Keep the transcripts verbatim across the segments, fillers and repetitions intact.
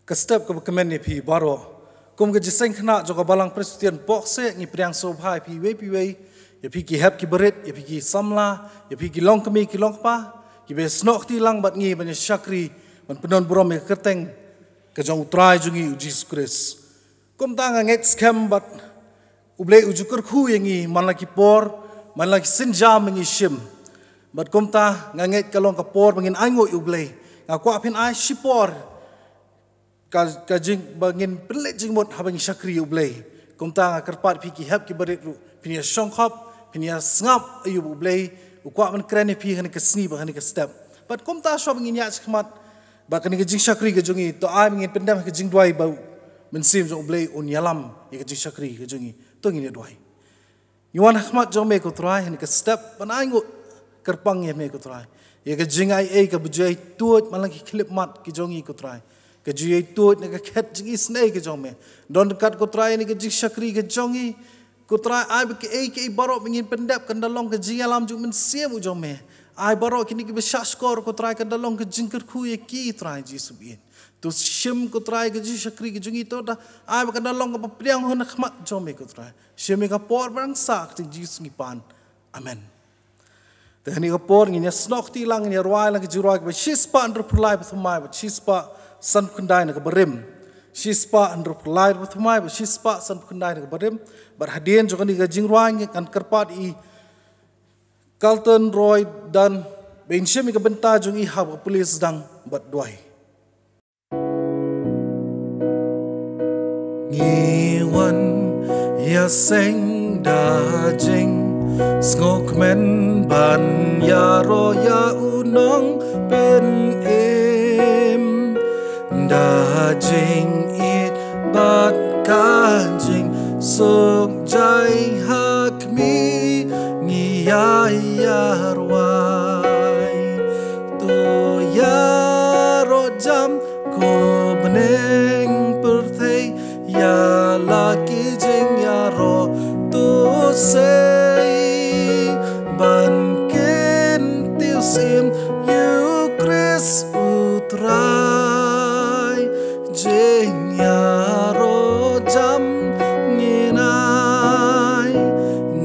Ka step kaba kmen ïa phi baroh. Kum ka jingïaseng khynnah jong ka Balang Presbyterian Pohkseh, ngi pdiang sngewbha ïa phi iwei pa iwei, ïa phi ki hep ki barit, ïa phi ki samla, ïa phi ki longkmie ki longkpa, kiba snoh kti lang bad ngi ban ïa shakri, ban pyndon burom ïa ka kyrteng ka jong U Trai jong ngi U Jisu Khrist. Kumta nga ngeit skhem bad U Blei u ju kyrkhu ïa ngi man la ki por, man la ki sienjam ba ngi shim. Bad kumta nga ngeit ka long ka por ba ngin ainguh ïa U Blei. Nga kwah phin ai shipor ka, ka jing ba ngin pynleit jingmut haba ngi shakri ïa U Blei. Kumta nga kyrpad phi ki hep ki barit ruh, phin ïa shongkhop, phin ïa sngap aïu ba U Blei u kwah ban kren ïa phi ha kane ka sngi bad ha kane ka step. Bad kumta shuwa ba ngin ïaid shakhmat bad kane ka jingshakri ka jong ngi, to ai ba ngin pyndem ha ka jingduwai ba U Mynsiem jong U Blei un ïalam ïa ka jingshakri ka jong ngi. To ngin ïa duwai. Ngi wan ha khmat jong me ko Trai, ha kane ka step ban ainguh kyrpang ïa me ko Trai, ïa ka jingaiei kaba ju ïai tuid man la ki khyllipmat ki jong ngi ko Trai, ka ju ïai tuid na ka khet jingisynei ka jong me. Don ryngkat ko Trai ha kane ka jingshakri ka jong ngi, ko Trai, ai ba kaei kaei baroh ba ngin pyndep kan da long ka jingïalam jong U Mynsiem u jong me. Ai baroh kine kiba shahshkor ko Trai kan da long ka jingkyrkhu ïa ki Trai Jisu baieit. To shim ko Trai ka jingshakri ka jong ngi, to da ai ba kan da long kaba pdiang hun ha khmat jong me ko Trai. Shim ïa ka por ba dang sah, ha ka kyrteng Jisu ngi pan. Amen. Te ha kane ka por ngin ïa snoh kti lang, ngin ïa rwai lang ka jingrwai kaba shispah hynriewphew lai bad thymmai bad shispah sanphew khyndai na ka barim. Shispah hynriewphew lai bad thymmai bad shispah sanphew khyndai na ka barim. Bad hadien jong kane ka jingrwai ngan kyrpad ïa i Carlton Roy Dunn ba in shim ïa ka bynta jong i haba pule sdang bad duwai. Ngi wan ïaseng da jingsngewkmen ban ïaroh ïa u Nongpynim, da jingïeit bad ka jingsuk jai ha khmih ngi ïa ïarwai. To ïaroh jam ko bneng pyrthei, ïa la ki jingïaroh to sei, ban kyntiew sim ïa U Khrist U Trai. Jingïaroh jam ngin ai,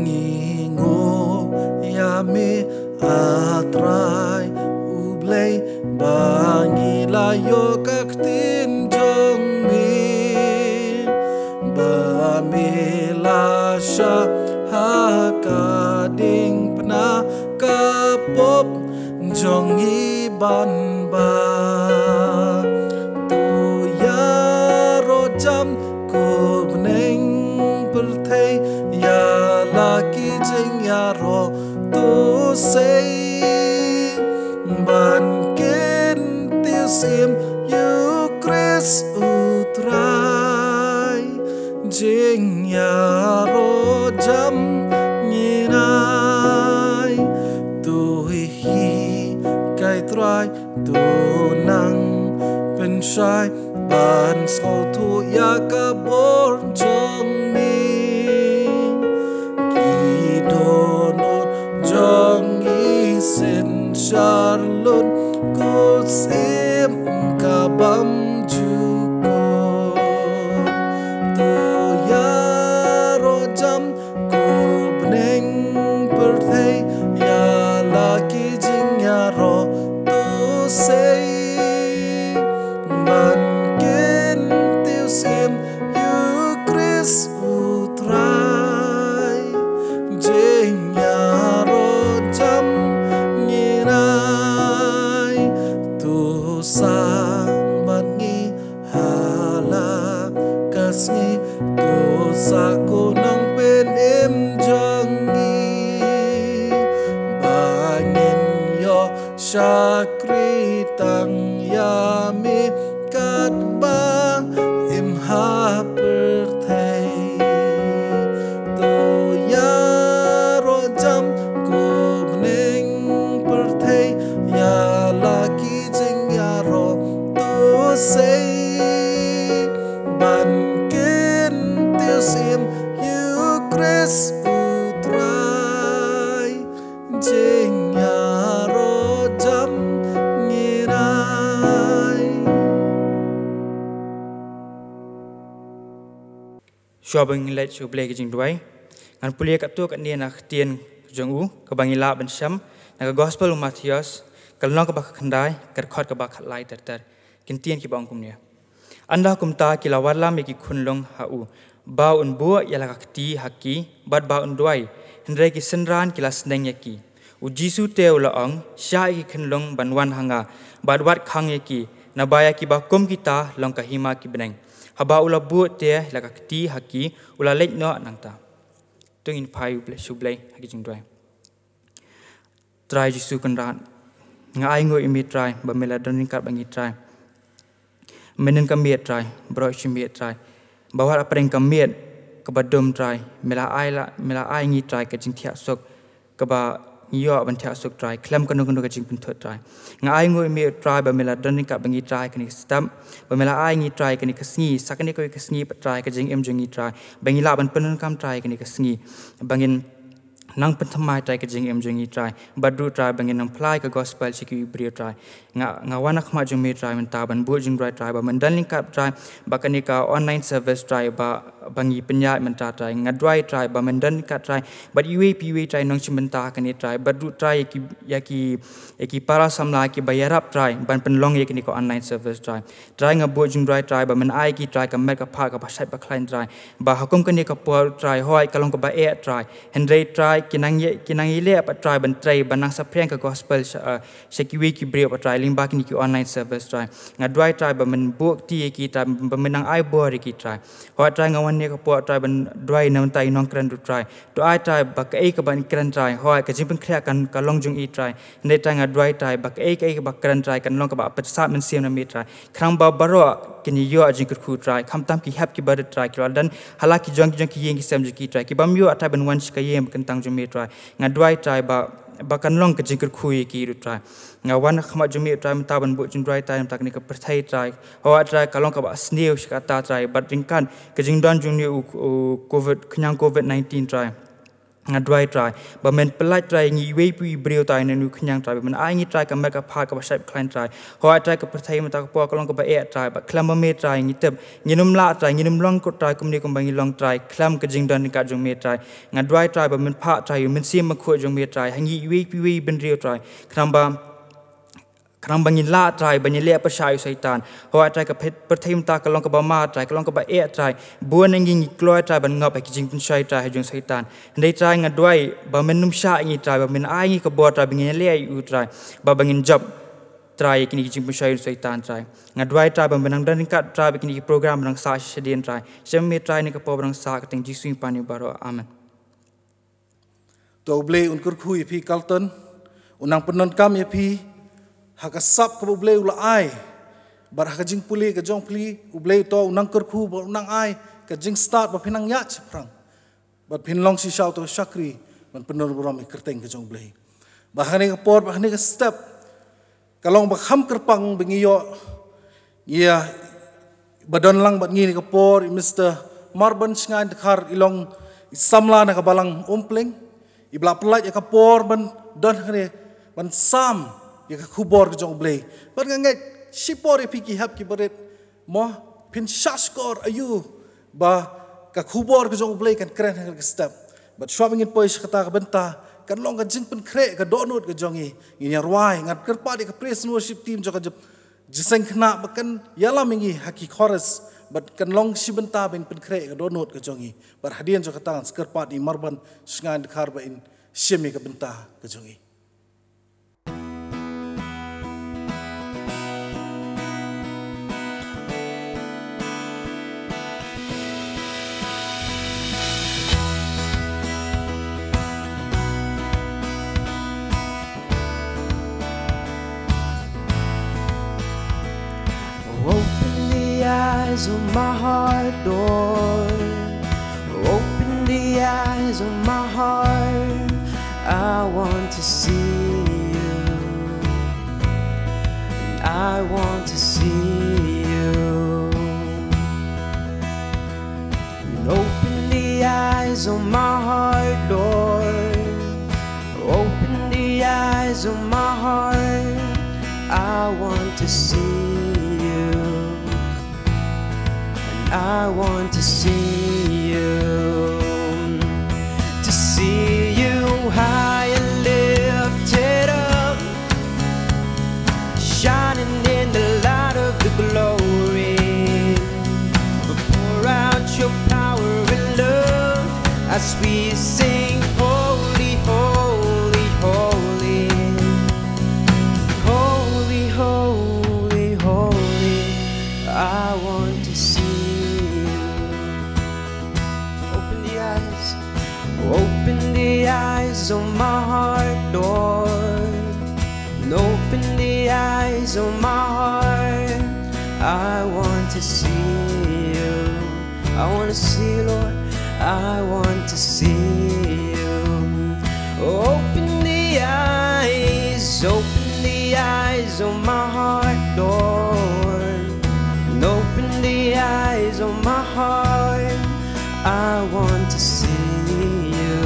ngi nguh ïa me A Trai U Blei, ba ngi la ïoh ka ktien jong me, ba me la shah ha ka diengphna ka pop jong ngi ban bah. To ïaroh jam ko bneng pyrthei, ïa la ki jingïaroh to sei, ban kyntiew sim ïa U Khrist U Trai. Jingïaroh jam ngin ai, to hikai Trai, to nang pynshai, ban sngewthuh ïa ka bor jong me. Ki dohnud jong ngi synshar lut, kut syiem ka bym jukut. To ïaroh jam ko bneng pyrthei, ïa la ki jingïaroh to sei, ban kyntiew sim ïa U Khrist U Trai. Jingïaroh jam ngin ai, to sah bad ngi ha la ka sngi, to sah ko Nongpynim jong ngi, ba ngin ïoh shakri tang ïa me katba im ha pyrthei. To ïaroh jam ko bneng pyrthei, ïa la ki jingïaroh to sei, ban kyntiew sim ïa U Khrist U Trai. Jingïaroh jam ngin Shuwa ba ngin leit sha U Blei ka jingduwai, ngan pule katto katne na ka ktien jong u, kaba ngi lah ban shem na ka Gospel u Mathaios, ka lynnong kaba khatkhyndai, ka dkhot kaba khatlai ter ter. Ki ktien kiba ong kumne: Ynda kumta ki la wallam ïa ki khunlung ha u, ba un buh ïa la ka kti ha ki, bad ba un duwai, hynrei ki synran ki la sneng ïa ki. U Jisu te u la ong: Shah ïa ki khunlung ban wan ha nga, bad wat khang ïa ki, naba ïa kiba kum kita long ka hima ki bneng. Haba u la buh te la ka kti ha ki, u la leit noh nangta. To ngin phai sha U Blei ha ka jingduwai. Trai Jisu Kynrad, nga ainguh ïa me Trai ba me la don ryngkat bad ngi Trai. Me don ka miet Trai, baroh shi miet Trai. Ba wat hapdeng ka miet kaba dum Trai, me la ai la, me la ai ngi Trai ka jingthiah suk kaba ngi ïoh ban thiah suk Trai, khlem kano kano ka jingpynthut Trai. Nga ainguh ïa me Trai ba me la don ryngkat bad ngi Trai kane ka step, ba me la ai ngi Trai kane ka sngi, sa kane kawei ka sngi pat Trai ka jingim jong ngi Trai, ba ngi lah ban pyndonkam Trai kane ka sngi, ba ngin nang pynthymmai Trai ka jingim jong ngi Trai, bad ruh Trai ba ngin nang pynlait ka Gospel sha ki briew Trai. Nga, nga wan ha khmat jong me Trai mynta ban buh jingduwai Trai, ba men don ryngkat Trai, ba kane ka online service Trai, ba, ba ngi pynïaid mynta Trai. Nga duwai Trai ba men don ryngkat Trai bad iwei pa iwei Trai nongshim bynta kane Trai, bad ruh Trai ïa ki, ïa ki, ïa ki para samla kiba ïarap Trai ban pynlong ïa kane ka online service Trai. Trai nga buh jingduwai Trai ba men ai ki Trai ka met ka phad kaba shait ba khlaiñ Trai, ba ha kum kane ka por Trai, hooid ka long kaba eh Trai, hynrei Trai ki nang ïa, ki nang ïaleh pat Trai ban trei, ban nang saphriang ka Gospel sha, eh, sha kiwei ki briew pat Trai lyngba kine ki online service Trai. Nga duwai Trai ba men buh kti ïa ki Trai, ba men nang ai bor ïa ki Trai. Hooid Trai nga wan ha kane ka por Trai ban duwai na ka bynta i nongkren ruh Trai. To ai Trai ba kaei kaban kren Trai, hooid ka jingpynkhreh kan, ka long jong i Trai. Hynrei Trai nga duwai Trai ba kaei kaei kaba kren Trai kan long kaba pynsah mynsiem na me Trai. Khnang ba baroh kin ïoh jingkyrkhu Trai, khamtam ki hep kiba rit Trai, ki la don ha la ki jong ki jong ki ïing ki sem jong ki Trai, ki bym ïoh Trai ban wan sha ka ïing ba kyntang jong me Trai. Nga duwai Trai ba, ba kan long ka jingkyrkhu ïa ki ruh Trai. Nga wan ha khmat jong me Trai mynta ban buh jingduwai Trai mynta kane ka pyrthei Trai. Hooid Trai ka long kaba sniew sha kata Trai, bad ryngkat ka jingdon jong une u, u covid, khñiang covid nineteen Trai. Nga duwai Trai ba men pynlait Trai ngi iwei pa iwei briew Trai na une u khñiang Trai, ba men ai ngi Trai ka met ka phad kaba shait ba khlaiñ Trai. Hooid Trai ka pyrthei mynta ka por ka long kaba eh Trai, bad khlem ba me Trai ngi tip ngin ym lah Trai, ngin ym long Trai kumne kumba ngi long Trai, khlem ka jingdon ryngkat jong me Trai. Nga duwai Trai ba men phah Trai u Mynsiem Bakhuid jong me Trai ha ngi iwei pa iwei i bynriew Trai, khnang ba khnang ba ngin lah Trai ban ïaleh pyrshah ïa u Soitan. Hooid Trai ka pyrthei mynta ka long kaba ma Trai, ka long kaba eh Trai. Bun na ngi ngi kloi Trai ban ngop ha ki jingpynshoi Trai ha jong u Soitan. Hynrei Trai nga duwai ba men ym shah ïa ngi Trai, ba men ai ngi ka bor Trai ba ngin ïaleh ïa u Trai, ba, ba ngin jop Trai ïa kine ki jingpynshoi u Soitan Trai. Nga duwai Trai ba men nang don ryngkat Trai bad kine ki program ba nang sah shadien Trai. Sha me Trai kane ka por ba nang sah, ha ka kyrteng Jisu ngi pan ïa u baroh. Amen. To U Blei un kyrkhu ïa phi Carlton, un nang pyndonkam ïa phi ha ka sap kaba U Blei u la ai. Bad ha ka jingpule ka jong phi, U Blei to un nang kyrkhu bad un nang ai ka jingstad ba phin nang ïaid shaphrang, bad phin long shisha uto u shakri ban pyndonkam ïa ka kyrteng ka jong U Blei. Bad ha kane ka por, bad ha kane ka step, ka long ba kham kyrpang ba ngi ïoh, ïa, ba don lang bad ngi ha kane ka por i Mister Marban Shngain Dkhar, i long i samla na ka Balang Umpling, iba la pynlait ïa ka por ban don hangne ban sam ïa ka khubor ka jong U Blei. Bad nga ngeit shipor ïa phi ki hep kiba rit, mo, phin shah shkor aïu ba ka khubor ka jong U Blei kan kren ha kane ka step. Bad shuwa ba ngin poi sha kata ka bynta, kan long ka jingpynkhreh ka dohnud ka jong ngi. Ngin ïa rwai, ngan kyrpad ïa ka praise and worship team jong ka jyp-, jingïaseng khynnah ba kan ïalam ïa ngi ha ki chorus, bad kan long shi bynta ban pynkhreh ka dohnud ka jong ngi. Bad hadien jong kata ngan sa kyrpad ïa i Marban Shngain Dkhar ba in shim ïa ka bynta ka jong ngi. Open the eyes of my heart, Lord. Open the eyes of my heart. I want to see you. I want to see you. And open the eyes of my heart, Lord. Open the eyes of my heart. I want to see you. And I want to see you. So my heart, I want to see you. I want to see you, Lord. I want to see you. Open the eyes, open the eyes of my heart, Lord. And open the eyes of my heart. I want to see you.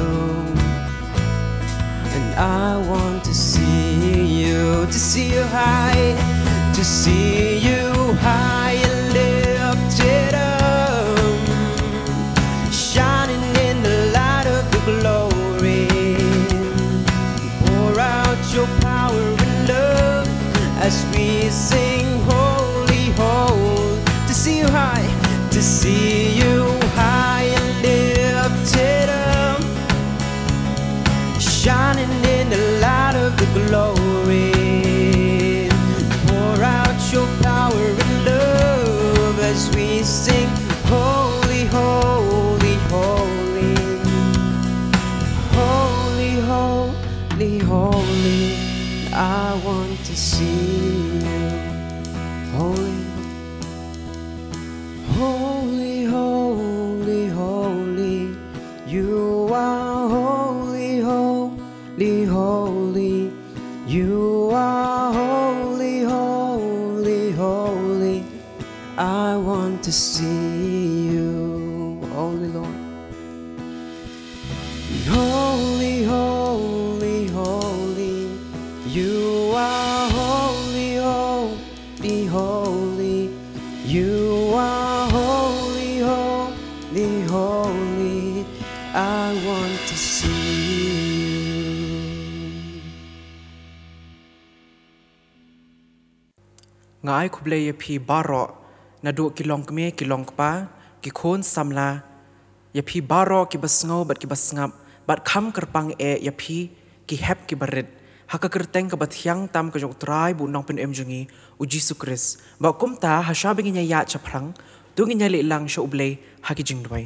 And I want to see you, to see you high, to see you high and lifted up, shining in the light of the glory. Pour out your power and love as we sing, "Holy, holy," to see you high, to see you high and lifted up, shining in the light of the glory. Pour out your power and love as we sing, "Holy, holy, holy. Holy, holy, holy. I want to see you." Holy, holy, holy, holy. You are holy, holy, holy. You are holy, holy, holy. I want to see you, holy Lord. Holy, holy, holy. You are holy, holy, holy. You are holy, holy, holy. I want to see you. Nga ai khublei ïa phi baroh, naduh ki longkmie, ki longkpa, ki khun samla, ïa phi baroh kiba sngew bad kiba sngap, bad kham kyrpang eh ïa phi, ki hep kiba rit, ha ka kyrteng kaba thiang tam ka jong U Trai bad U Nongpynim jong ngi, U Jisu Khrist. Bad kumta, ha shwa ba ngin ïa ïaid shaphrang, to ngin ïa leit lang sha U Blei ha ki jingduwai.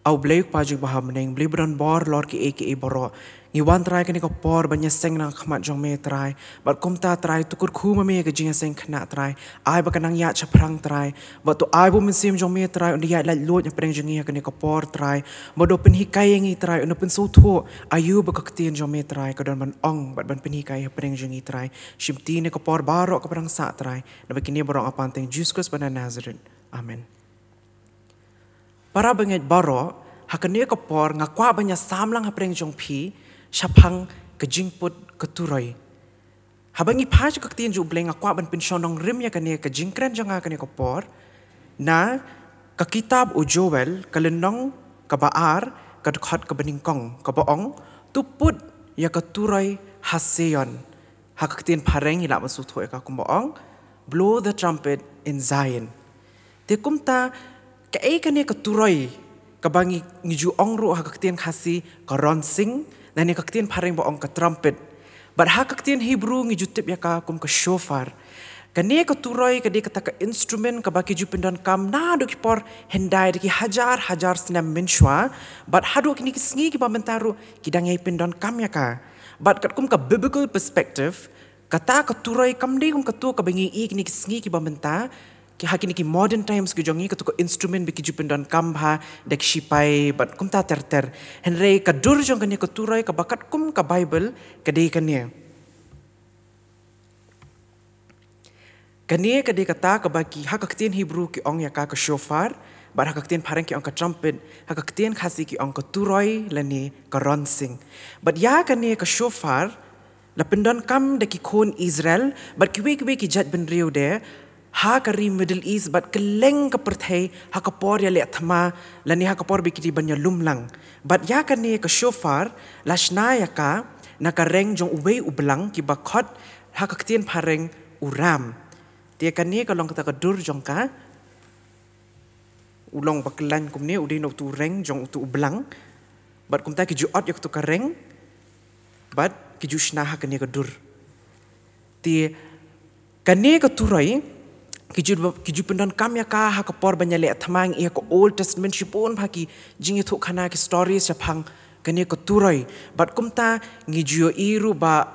A U Blei U Kpa jong ngi ba ha bneng, Blei ba don bor halor kiei kiei baroh. Ngi wan Trai kane ka por ban ïaseng na khmat jong me Trai. Bad kumta Trai to kyrkhu ma me ïa ka jingïaseng kane Trai. Ai ba kan nang ïaid shaphrang Trai. Bad to ai ba U Mynsiem jong me Trai un da ïaid laitluid hapdeng jong ngi ha kane ka por Trai. Bad to pynhikai ïa ngi Trai, un da pynsngewthuh aïu ba ka ktien jong me Trai ka don ban ong bad ban pynhikai hapdeng jong ngi Trai. Shimti kane ka por baroh kaba dang sah Trai. Naba kine baroh nga pan ha kyrteng Jisu Khrist ba na Nasareth. Amen. Para bangeit baroh, ha kane ka por nga kwah ban ïasam lang hapdeng jong phi shaphang ka jingput ka turoi. Haba ngi phai sha ka ktien jong U Blei nga kwah ban pynshong nongrim ïa kane ka jingkren jong nga kane ka por na ka kitab u Joel, ka lynnong kaba ar, ka dkhot kaba nyngkong, kaba ong, to put ïa ka turoi ha Sion. Ha ka ktien phareng ngi lah ban sngewthuh ïa ka kumba ong, blow the trumpet in Zion. Te kumta, kaei kane ka turoi, kaba ngi, ngi ju ong ruh ha ka ktien Khasi ka ronsing, lane ka ktien phareng ba ong ka trumpet. Bad ha ka ktien Hebrew ngi ju tip ïa ka kum ka shofar. Kane ka turoi ka dei kata ka instrument kaba ki ju pyndonkam naduh ki por hyndai da ki hajar hajar snem mynshuwa, bad haduh kine ki sngi kiba mynta ruh ki dang ïai pyndonkam ïa ka. Bad katkum ka biblical perspective, kata ka turoi kam dei kum kato kaba ngi ïohi kine ki sngi kiba mynta, ki ha kine ki modern times ki jong ngi, kato ka instrument ba ki ju pyndonkam bha da ki shipai bad kumta ter ter. Hynrei ka dur jong kane ka turoi kaba katkum ka Bible ka dei kane. Kane ka dei kata kaba ki ha ka ktien Hebrew ki ong ïa ka ka shofar, bad ha ka ktien phareng ki ong ka trumpet, ha ka ktien Khasi ki ong ka turoi lane ka ronsing. Bad ïa kane ka shofar, la pyndonkam da ki khun Israel, bad kiwei kiwei ki jait bynriew de, ha ka ri Middle East, bad kylleng ka pyrthei, ha ka por ïaleh thma, lane ha ka por ba ki dei ban ïalum lang. Bad ïa kane ka shofar, la shna ïa ka, na ka reng jong uwei u blang kiba khot, ha ka ktien phareng u ram. Te kane ka long kata ka dur jong ka, u long ba khlaiñ kumne, u dei na uto u reng jong uto u blang. Bad kumta ki ju ot ïa kato ka reng, bad ki ju shna ha kane ka dur. Te kane ka turoi, ki ju, ki ju pyndonkam ïa ka ha ka por ban ïaleh thma, ngi ïa ka Old Testament shibun bha ki jingïathuhkhana ki stories shaphang kane ka turoi. Bad kumta ngi ju ïohi ruh ba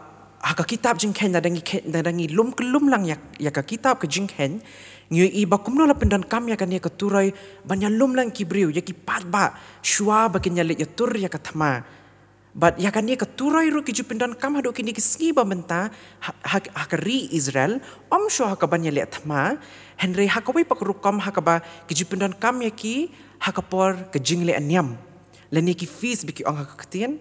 Ha ka kitab Jingkheiñ, lada ngi kheiñ, lada ngi lum kyllum lang ïa, ïa ka kitab ka Jingkheiñ, ngi ïohi ba kumno la pyndonkam ïa kane ka turoi ban ïalum lang ki briew, ïa ki paidbah, shuwa ba kin ïaleit ïatur ïa ka thma. Bad ïa kane ka turoi ruh ki ju pyndonkam haduh kine ki sngi ba mynta, ha, ha, ha ka ri Israel, ym shuwa ha kaban ïaleh thma, hynrei ha kawei pat ka rukom ha kaba ki ju pyndonkam ïa ki, ha ka por ka jingleh niam. Lane ki feast ba ki ong ha ka ktien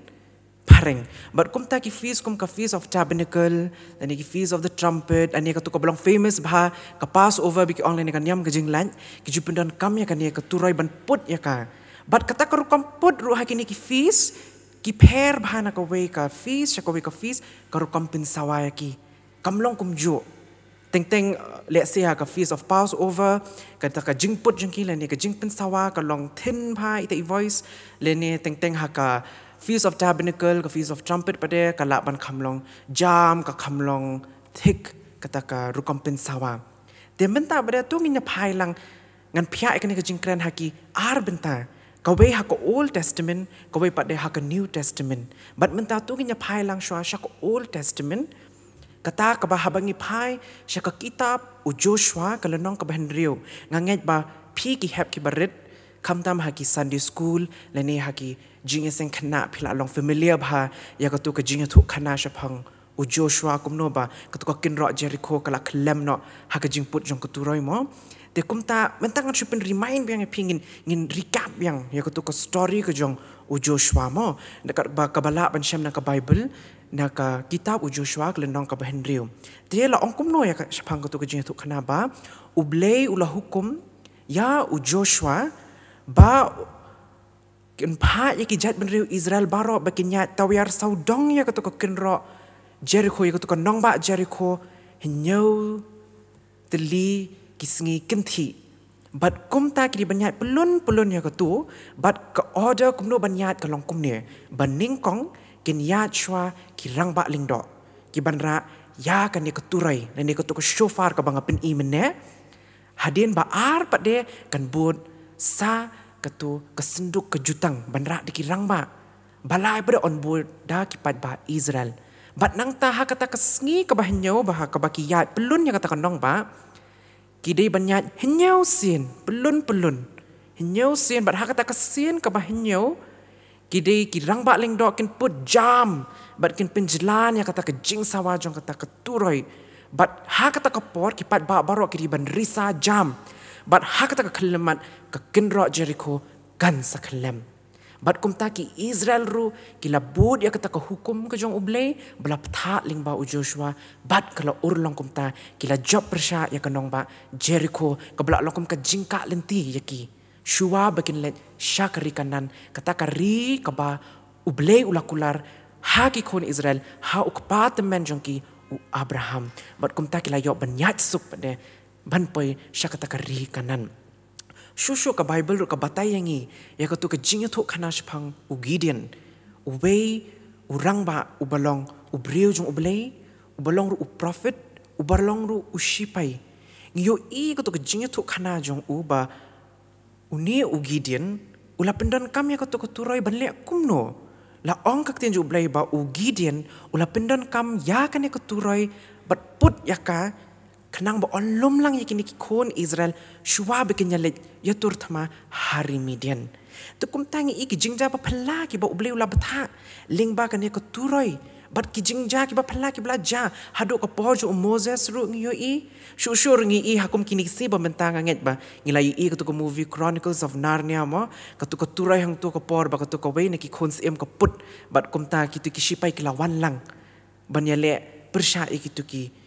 phareng. Bad kumta ki feast kum ka Feast of Tabernacle, lane ki Feast of the Trumpet, lane kato kaba long famous bha, ka Passover ba ki ong lane ka niam ka jinglait, ki ju pyndonkam ïa kane ka turoi ban put ïa ka. Bad kata ka rukom put ruh ha kine ki feast, ki pher bha na kawei ka feast sha kawei ka feast, ka rukom pynsawa ïa ki. Kam long kumjuh. Teng teng, uh, let's say ha ka Feast of Passover, kata ka jingput jong ki lane ka jingpynsawa ka long thin bha ita i voice, lane teng teng ha ka Feast of Tabernacle, ka Feast of Trumpet pat de ka lah ban kham long jam, ka kham long thick kata ka rukom pynsawa. Te mynta pat de to ngin ïa phai lang, ngan phiah ïa kane ka jingkren ha ki ar bynta. Kawei ha ka Old Testament, kawei pat de ha ka New Testament. Bad mynta to ngin ïa phai lang shuwa sha ka Old Testament. Kata kaba haba ngi phai sha ka kitab u Joshua ka lynnong kaba hynriew. Nga ngeit ba phi ki hep ki barit, khamtam ha ki Sunday school lane ha ki jingïaseng khynnah phi la long familiar bha ïa kato ka jingïathuhkhana shaphang u Joshua, kumno ba kato ka kynroh Jericho ka la khyllem noh ha ka jingput jong ka turoi mo. Te kumta mynta ngan shu pyn remind biang ïa phi, ngin, ngin recap biang ïa kato ka story ka jong u Joshua mo. Da kaba, kaba lah ban shem na ka Bible, na ka kitab u Joshua ka lynnong kaba hynriew. Te la ong kumno ïa ka shaphang kato ka jingïathuhkhana ba U Blei u la hukum ïa u Joshua ba kin phah ïa ki jaitbynriew Israel baroh ba kin ïaid tawiar sawdong ïa kato ka kynroh Jericho, ïa kato ka nongbah Jericho, hynñiew tylli ki sngi kynthih. Bad kumta ki dei ban ïaid pyllun pyllun ïa kato, bad ka order kumno ban ïaid ka long kumne, ba nyngkong kin ïaid shuwa ki rangbah lyngdoh, ki ban rah ïa kane ka turoi, lane kato ka shofar kaba nga pyni mynne, hadien ba ar pat de kan bud sa kato ka synduk ka jutang ban rah da ki rangbah. Ba lai pat de yn bud da ki paidbah Israel. Bad nangta ha kata ka sngi kaba hynñiew ba ha kaba ki ïaid pyllun ïa kata ka nongbah, ki dei ban ïaid hynñiew sien, pyllun pyllun. Hynñiew sien, bad ha kata ka sien kaba hynñiew, ki dei ki rangbah lyngdoh kin put jam, bad kin pynjlan ïa kata ka jingsawa jong kata ka turoi. Bad ha kata ka por ki paidbah baroh ki dei ban risa jam. Bad ha kata ka khyllipmat ka kynroh Jericho kan sa khyllem. Bad kumta ki Israel ruh ki la bud ïa kata ka hukum ka jong U Blei, ba la bthah lyngba u Joshua, bad ka la urlong kumta, ki la jop pyrshah ïa ka nongbah Jericho, kaba la long kum ka jingkah lynti ïa ki. Shuwa ba kin leit sha ka ri Kanaan, kata ka ri kaba U Blei u la kular ha ki khun Israel, ha u kpa tymmen jong ki u Abraham. Bad kumta ki la ïoh ban ïaid suk pat de ban poi sha kata ka ri Kanaan. Shuh shuh ka Bible ruh ka batai ïa ngi ïa kato ka jingïathuhkhana shaphang u Gideon, uwei u rangbah uba long u briew jong U Blei, uba long ruh u prophet, uba long ruh u shipai. Ngi ïohi kato ka jingïathuhkhana jong u ba une u Gideon u la pyndonkam ïa kato ka turoi ban leh kumno. La ong ka ktien jong U Blei ba u Gideon u la pyndonkam ïa kane ka turoi bad put ïa ka khnang ba yn lum lang ïa kine ki khun Israel shuwa ba kin ïaleit ïatur thma ha ri Midian. Te kumta ngi i ki jingjia ba phylla kiba U Blei u la bthah lyngba kane ka turoi. Bad ki jingjia kiba phylla kiba la jia haduh ka por jong u Moses ruh ngi ïohi. Shuh shuh ruh ngi i ha kum kine ki sngi ba mynta nga ngeit ba ngi la ïohi kato ka movie Chronicles of Narnia mo. Kato ka turoi hangto ka por ba kato kawei na ki khun syiem ka put. Bad kumta kito ki shipai ki la wan lang ban ïaleh pyrshah ïa kito ki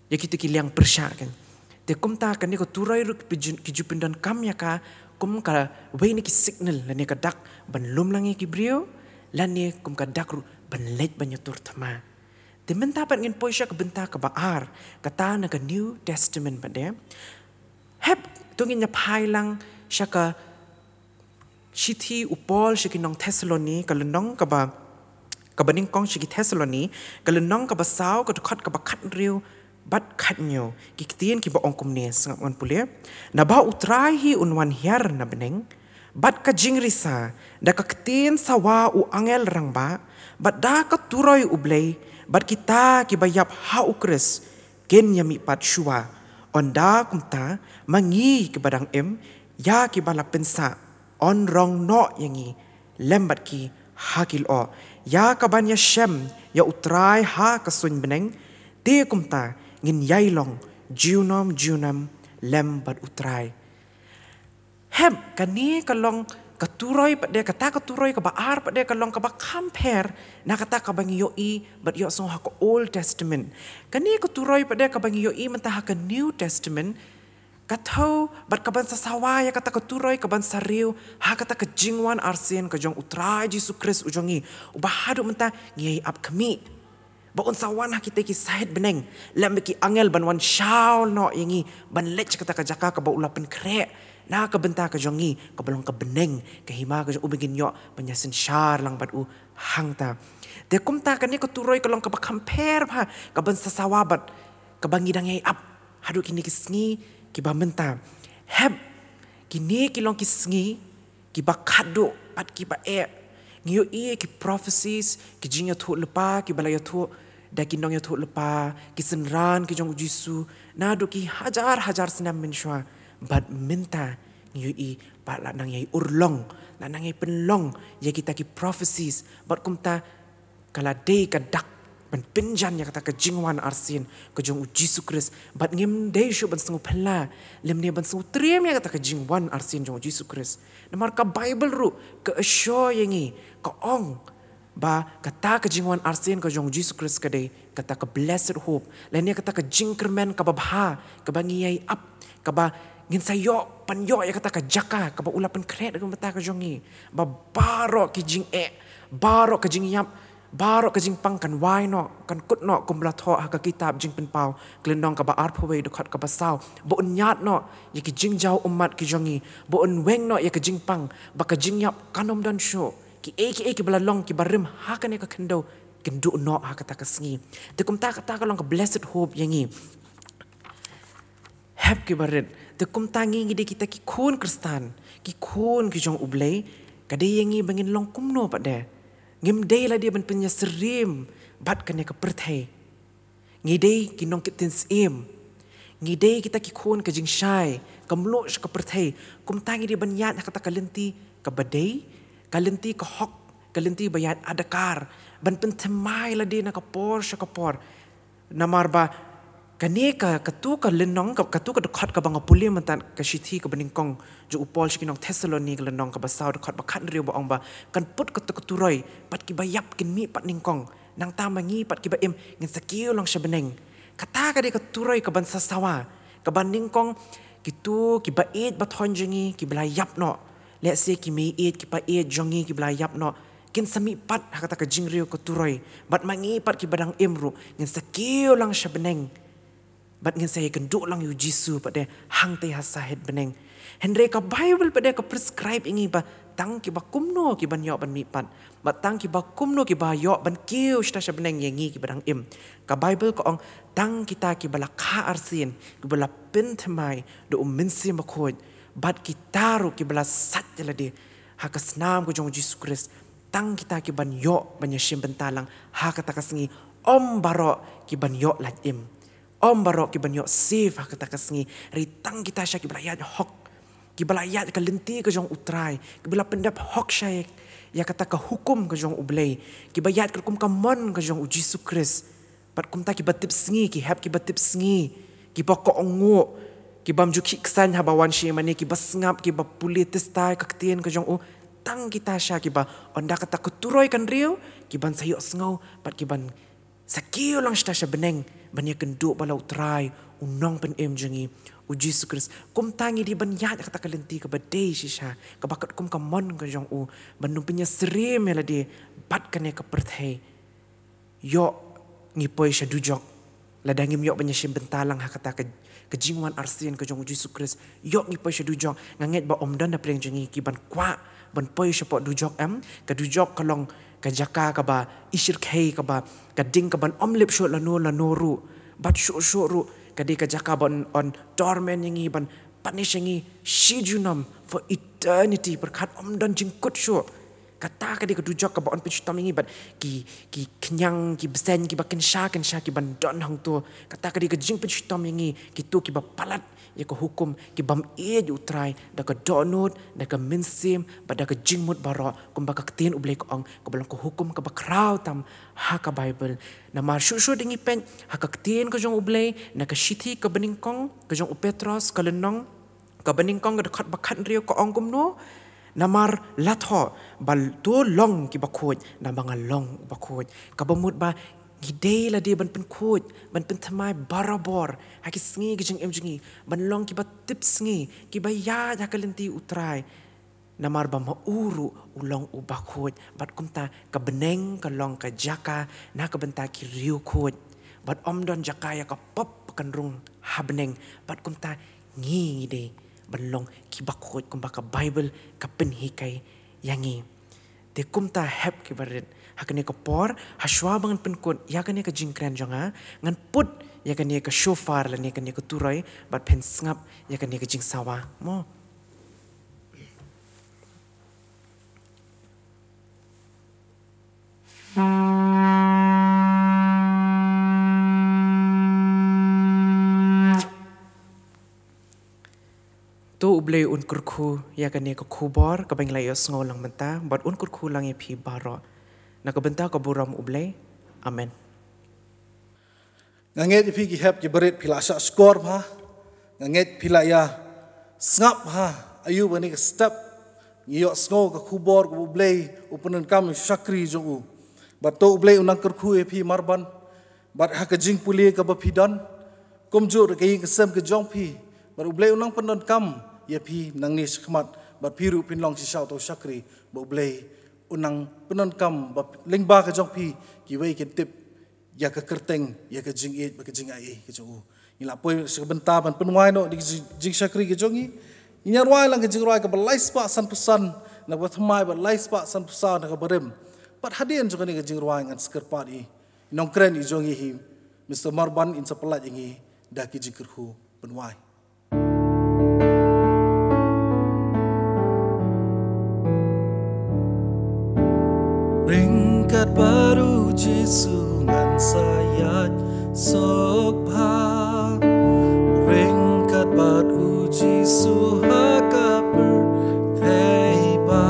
ïa kito ki liang pyrshah kan. Te kumta kane ka turoi ruh ki ju pyndonkam ïa ka kum kawei na ki signal lane ka dak ban lum lang ïa ki briew, lane kum ka dak ruh ban leit ban ïatur thma. Te mynta pat ngin poi sha ka bynta kaba ar, kata na ka New Testament pat de. Hep to ngin ïa phai lang sha ka shithi u Paul sha ki nong Thessaloni, ka lynnong kaba, kaba nyngkong sha ki Thessaloni, ka lynnong kaba saw, ka dkhot kaba khathynriew bad khathynñiew. Ki ktien kiba ong kumne, sngap ngan pule. Naba U Trai hi un wan hiar na bneng bad ka jingrisa, da ka ktien sawa u angel rangbah, bad da ka turoi U Blei, Bad kita kiba ïap ha u Khrist kin ïamihpat shuwa. Ynda kumta, ma ngi kiba dang im, ïa kiba la pynsah, yn rong noh ïa ngi lem bad ki ha ki lyoh, ïa kaban ïashem ïa u Trai ha ka suiñ bneng. Te kumta ngin ïai long junom junom lem bad u Trai. Hep, kane ka long ka turoi pat de, kata ka turoi kaba ar pat de ka long kaba kham pher na kata kaba ngi ïohi bad ïohsngew ha ka Old Testament. Kane ka turoi pat de kaba ngi ïohi mynta ha ka New Testament, ka thew bad kaban sa sawa ïa kata ka turoi kaban sa riew ha kata ka jingwan arsien ka jong u Trai Jisu Khrist u jong ngi, uba haduh mynta ngi ïai ap khmih ba un sa wan ha kita ki sahit bneng lem bad ki angel ban wan shaw noh ïa ngi, ban leit sha kata ka jaka kaba u la pynkhreh na ka bynta ka jong ngi, kaba long ka bneng, ka hima ka jong u, ba ngin ïoh ban ïasynshar lang bad u hangta. Te kumta kane ka turoi ka long kaba kham pher bha kaban sa sawa bad kaba ngi dang ïai ap haduh kine ki sngi kiba mynta. Hep, kine ki long ki sngi kiba khatduh bad kiba eh. Ngi ïohi ki prophecies, ki jingïathuh lypa kiba la ïathuh da ki nongïathuh lypa, ki synran ki jong u Jisu naduh ki hajar hajar snem mynshuwa. Bad mynta ngi ïohi ba la nang ïai urlong, la nang ïai pynlong ïa kita ki prophecies. Bad kumta ka la dei ka dak ban pynjan ïa kata ka jingwan arsien ka jong u Jisu Khrist. Bad ngim dei shuh ban sngewphylla lymne ban sngewtriem ïa kata ka jingwan arsien jong u Jisu Khrist. Namar ka Baibl ruh ka assure ïa ngi, ka ong ba kata ka jingwan arsien ka jong u Jisu Khrist ka dei kata ka blessed hope, lane kata ka jingkyrmen kaba bha kaba ngi ïai ap, kaba ngin sa ïoh, ban ïoh ïa kata ka jaka kaba u la pynkhreh da ka bynta ka jong ngi. Ba baroh ki jingeh, baroh ka jingïap, baroh ka jingpang kan wai noh, kan kut noh, kumba la thoh ha ka kitab Jingpynpaw, ka lynnong kaba arphew wei, dkhot kaba saw, ba un ñiad noh ïa ki jingjaw ummat ki jong ngi, ba un weng noh ïa ka jingpang, ba ka jingïap kan ym don shuh. Kiei kiei kiba la long kiba rim ha kane ka khyndew kin duh noh ha kata ka sngi. Te kumta kata ka long ka blessed hope ïa ngi. Hep kiba rit, te kumta ngi, ngi dei kita ki khun Khristan, ki khun ki jong U Blei, ka dei ïa ngi ba ngin long kumno pat de. Ngim dei lade ban pynïasyriem bad kane ka pyrthei. Ngi dei ki nongkit ktien syiem. Ngi dei kita ki khun ka jingshai, ka mluh sha ka pyrthei. Kumta ngi dei ban ïaid ha kata ka lynti kaba dei, ka lynti ka hok, ka lynti ba ïaid adkar, ban pynthymmai lade na ka por sha ka por. Namar ba kane ka, katu ka lynnong, ka, katu ka dkhot kaba nga pule mynta, ka shithi kaba nyngkong jong u Paul sha ki nong Thessaloni, ka lynnong kaba saw, dkhot ba khathynriew, ba ong ba kan put katu ka turoi bad kiba ïap kin mihpat nyngkong. Nangta ma ngi pat kiba im ngin sa kiew lang sha bneng. Kata ka dei ka turoi kaban sa sawa, kaba nyngkong kito kiba ïeit ba thoiñ jong ngi kiba la ïap noh, lehse ki mei ïeit, ki pa ïeit jong ngi kiba la ïap noh, kin sa mihpat ha kata ka jingriew ka turoi. Bad ma ngi pat kiba dang im ruh ngin sa kiew lang sha bneng. Bad ngin sa ïakynduh lang ïa u Jisu pat de hangtei ha sahit bneng. Hynrei ka Baibl pat de ka prescribe ïa ngi ba tang kiba kumno kiban ïoh ban mihpat, bad tang kiba kumno kiba ïoh ban kiew shata sha bneng ïa ngi kiba dang im. Ka Baibl ka ong, tang kita kiba la kha arsien, kiba la pynthymmai da U Mynsiem Bakhuid, bad kita ruh kiba la sait ïa lade ha ka snam ka jong u Jisu Khrist, tang kita kiban ïoh ban ïashim bynta lang ha kata ka sngi. Ym baroh kiban ïoh lait im. Ym baroh kiban ïoh save ha kata ka sngi. Hynrei tang kita sha kiba la ïaid hok, kiba la ïaid ka lynti ka jong U Trai, kiba la pyndep hok sha ïa kata ka hukum ka jong U Blei, kiba ïaid katkum ka mon ka jong u Jisu Khrist. Bad kumta kiba tip sngi, ki hep kiba tip sngi, kiba kohnguh, kibym ju khih ksain haba wan sha ïing mane, kiba sngap, kiba pule teista ïa ka ktien ka jong u. Tang kita sha kiba, ynda kata ka turoi kan riew, kiban sa ïohsngew bad kiban sa kiew lang shata sha bneng ban ïakynduh bad la U Trai, U Nongpynim jong ngi, U Jisu Khrist. Kumta ngi dei ban ïaid ha kata ka lynti kaba dei shisha, kaba katkum ka mon ka jong u, ban ym pynïasyriem ïa lade bad kane ka pyrthei. Ïoh ngi poi sha dujok lada ngim ïoh ban ïashim bynta lang ha kata ka, ka jingwan arsien ka jong u Jisu Khrist. Ïoh ngi poi sha dujok. Nga ngeit ba ym don na pdeng jong ngi kiban kwah ban poi shapoh dujok, em. Ka dujok ka long ka jaka kaba ishyrkhei, kaba ka ding kaban ym lip shuh lano lano ruh. Bad shuh shuh ruh ka dei ka jaka ban yn torment ïa ngi, ban punish ïa ngi shi junom, for eternity, pyrkhat ym don jingkut shuh. Kata ka dei ka dujok kaba yn pynshitom ïa ngi bad ki, ki khñiang, ki bseiñ, kiba kynsha, kynsha, kiban don hangto. Kata ka dei ka jingpynshitom ïa ngi, kito kiba palat ïa ka hukum, kibym ïeit ïa U Trai, da ka dohnud, da ka mynsiem, bad da ka jingmut baroh, kumba ka ktien U Blei ka ong, kaba long ka hukum kaba khraw tam ha ka Baibl. Namar shuh shuh da ngi peit ha ka ktien ka jong U Blei, na ka shithi kaba nyngkong ka jong u Petros, ka lynnong kaba nyngkong, ka dkhot ba khathynriew, ka ong kumno: Namar la thoh ba to long kiba khuid, naba nga long uba khuid. Kaba mut ba ngi dei lade ban pynkhuid, ban pynthymmai barabor ha ki sngi ki jingim jong ngi, ban long kiba tipsngi, kiba ïaid ha ka lynti U Trai. Namar ba ma u ruh u long uba khuid, bad kumta ka bneng ka long ka jaka na ka bynta ki riewkhuid, bad ym don jaka ïa ka pop ba kan rung ha bneng, bad kumta ngi, ngi dei ban long kiba khuid kumba ka Baibl ka pynhikai ïa ngi. Te kumta, hep ki barit, ha kane ka por, ha shuwa ba ngan pynkut ïa kane ka jingkren jong nga, ngan put ïa kane ka shofar lane kane ka turoi, bad phin sngap ïa kane ka jingsawa mo. To U Blei un kyrkhu ïa kane ka khubor kaba ngi la ïohsngew lang mynta, bad un kyrkhu lang ïa phi baroh. Na ka bynta ka burom U Blei. Amen. Nga ngeit ïa phi ki hep ki barit phi la shah shkor bha. Nga ngeit phi la ïa sngap bha aïu ba kane ka step ngi ïohsngew ka khubor kaba U Blei u pyndonkam ïa u shakri jong u. Bad to U Blei un nang kyrkhu ïa phi marban. Bad ha ka jingpule kaba phi don, kumjuh ruh ka ïing ka sem ka jong phi, bad U Blei un nang pyndonkam ïa phi nangne shakhmat, bad phi ruh phin long shisha uto u shakri ba U Blei un nang pyndonkam, ba lyngba ka jong phi kiwei kin tip ïa ka kyrteng, ïa ka jingïeit bad ka jingaiei ka jong u. Ngi la poi sha ka bynta ban pynwai noh ïa ka jing, jingshakri ka jong ngi. Ngi ïa rwai lang ka jingrwai kaba lai spah sanphew san na kaba thymmai, bad lai spah sanphew saw na kaba rim. Bad hadien jong kane ka jingrwai ngan sa kyrpad ïa i nongkren i jong ngi hi, Mister Marban, in sa pyllait ïa ngi da ki jingkyrkhu pynwai. Ryngkat bad U Jisu ngan sa ïaid suk bha. Ryngkat bad U Jisu ha ka pyrthei ba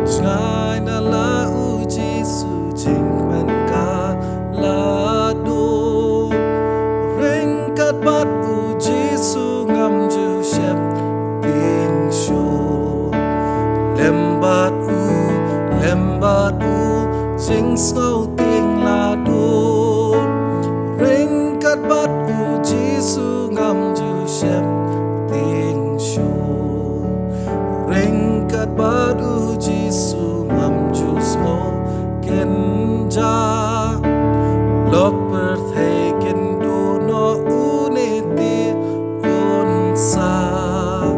jngai na la U Jisu jingkmen ka la dum. Ryngkat bad U Jisu ngam ju sheptieng shuh. Lem bad u, lem bad u, jingsngewtieng la dum. Ryngkat bad U Jisu ngam ju sheptieng shuh. Ryngkat bad U Jisu ngam ju sngew kynjah. Lok pyrthei kin duh noh une te un sah.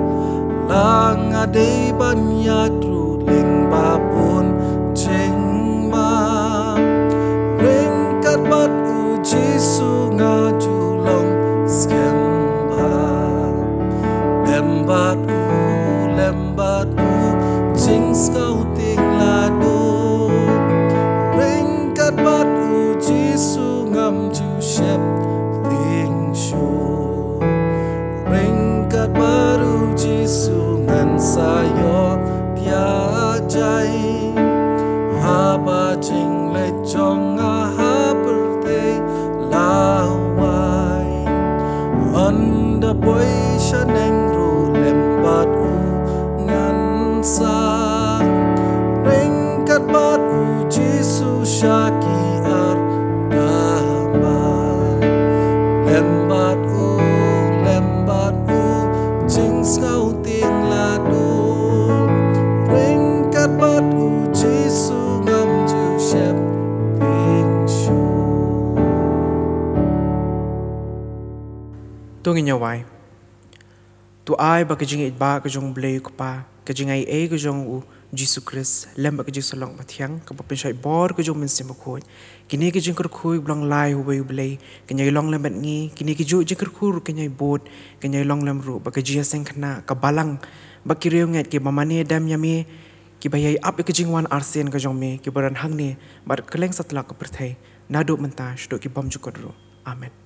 La nga dei ban ïaid ruh lyngba bun jingma. Ryngkat bad U Jisu nga ju long skhem bha. Lem bad u, lem bad u, jingsngewtieng la dum. Ryngkat bad U Jisu ngam ju sheptieng shuh. Ryngkat bad U Jisu ngan sa ïoh thiah jai. Haba jingleit jong nga ha pyrthei la wai, ynda poi shaneng ruh lem bad u ngan sah. Ryngkat bad U Jisu sha ki ar tama. Lem bad u, lem bad u, jingsngewtieng la dum. Ryngkat bad U Jisu ngam ju sheptieng shuh. To ngin ïa wai. To ai ba ka jingïeit ba ka jong U Blei U Kpa, ka jingaiei ka jong U Jisu Khrist, lem bad ka jingsyllok bathiang kaba pynshait bor ka jong U Mynsiem Bakhuid, kine ki jingkyrkhu ba long lai uwei U Blei, kin ïai long lem bad ngi. Kine ki juh jingkyrkhu ruh kin ïai bud, kin ïai long lem ruh bad ka jingïaseng khynnah, ka balang, bad ki riewngeit kiba mane dem ïa me, kiba ïai ap ïa ka jingwan arsien ka jong me, kiba don hangne bad kylleng satlak ka pyrthei, naduh mynta shaduh ki bymjukut ruh. Amen.